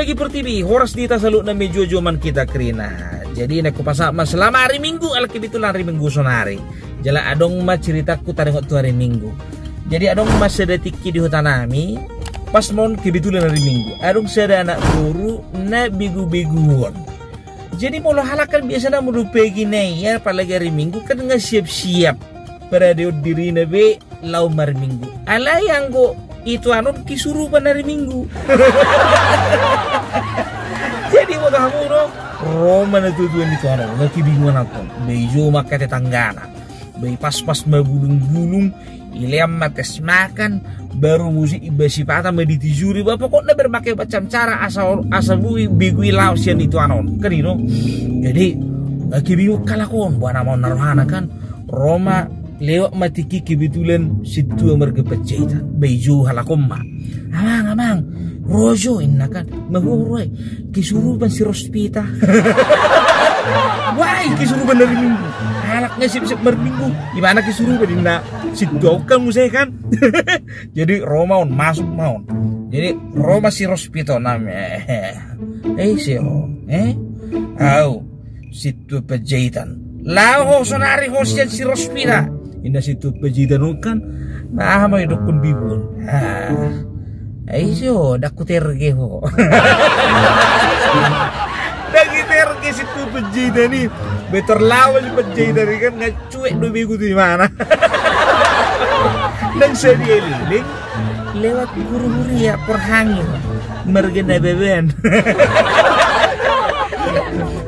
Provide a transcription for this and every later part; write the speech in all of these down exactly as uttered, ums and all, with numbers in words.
Lagi portibi, horas di hita saluhutna, mejuah-juah ma hita kerina. Jadi, na hupasahat ma selamat hari Minggu, ala kebetulan hari Minggu sonari. Jala adong ma ciritangku taringot tu hari Minggu. Jadi, adong ma sada tingki di huta nami, pas ma on kebetulan hari Minggu. Adong sada anak boru na begu-beguon. Jadi, molo halak kan biasana molo pagi na i, apalagi hari Minggu, kan nga siap-siap paradeon dirina be laho marminggu. Alai anggo ituanon kesurupan hari Minggu. Jadi, molo hamu do, ro ma na tuatua ni ituanon, nga kebingungan antong. Be ijou ma angka tetanggana. Be ipaspas ma bulung-bulung, ilean ma tes makan, baru muse iba sipata ma ditijuri, ba pokokna berbagai macam cara asa, asa boi begu i laho sian ituanon. Kan i do. Jadi, nga kebingungan halak on, boha nama on na rohana kan. Ro ma, lewat ma tingki kebetulan sintua marga Panjaitan. Be ijou halak on ma. "Amang, amang, ro jo," inna kan. "Mahua ro ai?" "Kesurupan si Rospita." "Wai, kesurupan hari Minggu. Halak nga siap-siap marminggu, di mana kesurupan?" inna sintua on kan muse kan. Jadi, ro ma on, masuk ma on. Jadi, ro ma si Rospita on, "Ame, eh, ise ho, eh?" "Au sintua Panjaitan." "Laho ho sonari ho sian si Rospita," inna sintua Panjaitan on kan. "Aha ma idokkon beguon?" "Ah, ise ho, ndang huterge ho." Ndang huterge sintua Panjaitan i. Be tor laho ma si Panjaitan i kan, nga cuek do begu tu imana. Ndang sadia leleng, lewat guru huria Porhangin, marga Nababan.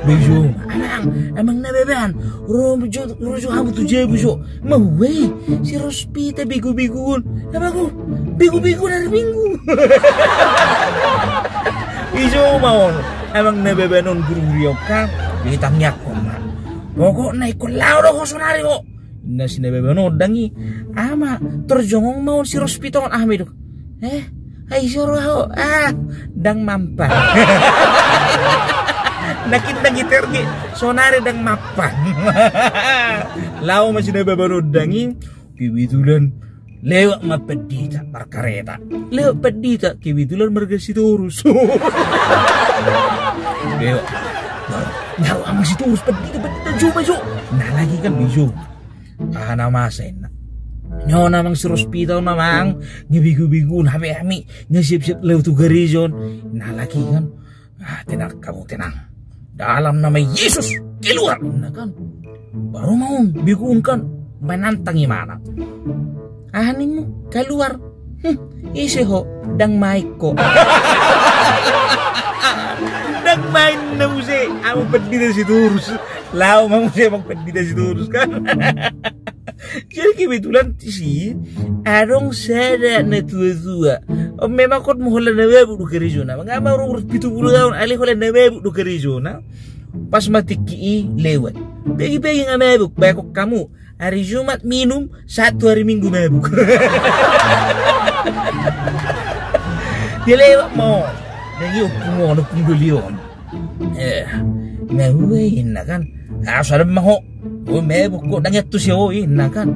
Be ijou ma, "Amang, amang Nababan, ro jo, ro jo hamu tu jabu jo. Mahua i si Rospita begu-beguon." "Amang, begu-beguon hari Minggu?" Ijou ma on, amang Nababan on, guru huria on kan. Jadi tangiangkon ma. "Pokokna ingkon laho do ho sonari ho," inna si Nababan on dang i. "Ama, tor jongjong ma on si Rospita on, aha ma idok?" "Eh, ai ise ro ho?" "Ah, ndang mampan." Nangkin ndang huterge, sonari ndang mampan. Laho ma si Nababan on dang i, kebetulan lewat ma pandita markareta. Lewat pandita, kebetulan marga Sitorus. Lewat. "Nyaru amang Sitorus, pandita, pandita, jo ma jo." Nalagi kan, be ijou. "Aha na masa?" inna. "Nyaru amang si Rospita on, amang, nga begu-beguon, hape hami nga siap-siap laho tu gareja on." Nalagi kan. "Ah, tenang kamu, tenang. Dalam nama Yesus, keluar!" inna kan. Baru ma on, beguon kan, menantang imana. "Aha ninmu? Keluar? Hm, ise ho? Ndang main ho." Ndang main na muse amang pandita Sitorus. Laho ma muse amang pandita Sitorus kan. Jadi kebetulan disi adong sada na tua-tua. Memang hot ma holan na mabuk do karejona. Nga ma umur pitu pulu taon, alai holan na mabuk do karejona. Pas ma tingki i lewat. Pagi-pagi nga mabuk, baen hamu. Hari Jumat minum, Sabtu hari Minggu mabuk. Dia lewat ma on. Jadi ompung on, ompung doli on. Eh, mahua i inna kan. Ah, sada ma ho. Oh, mabuk ho, ndang iantusi ho inna kan.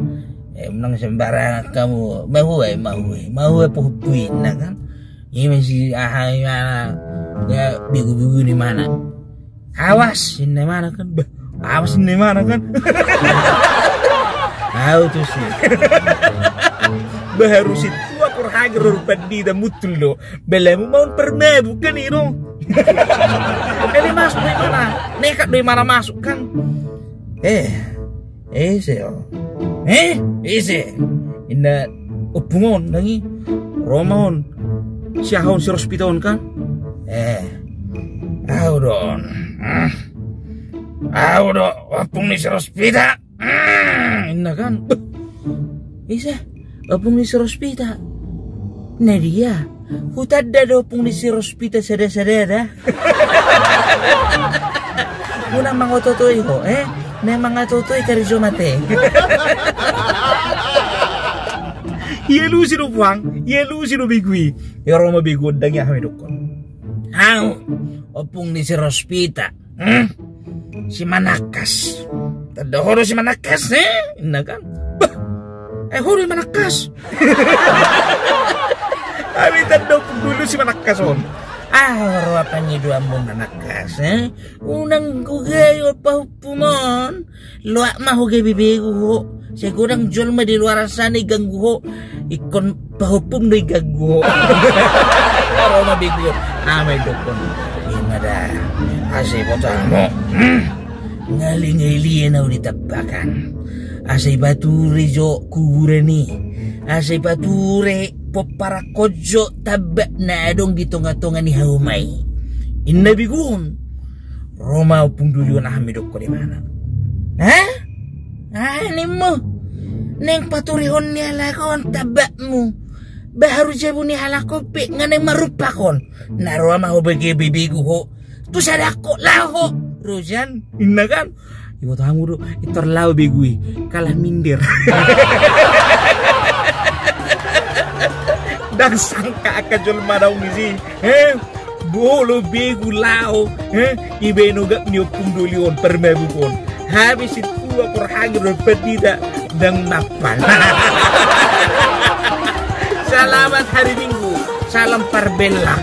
Eh, unang sembarangan hamu. Mahua i, mahua i, mahua pohon tu inna kan. Ima si aha imana. Ya, begu-begu ni imana. Awas inna imana kan. Bah, awas inna imana kan. Au tusi. Bah, haru sintua Porhangin ro pandita mutul do. Belamu ma on parmabuk kan i do. Jadi masuk do imana. Nekat do imana masuk kan. Eh, ise ho? Eh, ise? Inna ompung on dang i. Ro ma on. Si aha on, si Rospita on kan. Eh, au do on. Hmm. Au do ompung ni si Rospita. Hmm, inna kan. Beh, ise? Ompung ni si Rospita. Na dia? Hutanda do ompung ni si Rospita sada-sada da. Unang mangoto-otoi ho, eh? Memang mangoto-otoi karejo mate. Ialusi do puang, ialusi do begu i. Ia ro ma begu on dang i, aha ma idokkon. Au, ompung ni si Rospita. Hmm? Si Manakkas. Tanda ho do si Manakkas, eh? Inna kan. Bah. Eh, ho do i Manakkas. Hami tanda ompung dulu si Manakkas on. Aha roha pangidoanmu na nangkas, eh? Unang gogai ho pahompum on. Loak ma ho gabe begu ho. Sai godang jolma di luaran sana i ganggu ho. Ingkon pahompum do i ganggu ho. Ro ma begu on. Aha ma idokkon? Ima da. Asa iboto hamu. Hmm. Ngalingalia na uli tambakan. Asa ipature jo kuburan i. Asa ipature pomparanghon jo tambak na adong di tongatonga ni hauma i. Inna begu on. Ro ma Ompung Doli on, aha ma idokkon imana? Hah? Aha nimmu? Naeng paturehon ni halak on tambakmu. Baharu jabu ni halak on pe nga naeng marumpakon. Na ro ma ho bege bebegu ho. Tu sadako laho ho. Rojan, inna kan? Iboto hamu do, intor laho begu i. Kalah minder. Ndang sangka angka jolma naung disi. Eh? Molo begu laho, eh, ibaen ogap ni Ompung Doli on, parmabuk on. Habis itu apor hangir do pandita ndang nampal. Selamat hari Minggu. Salam parbellak.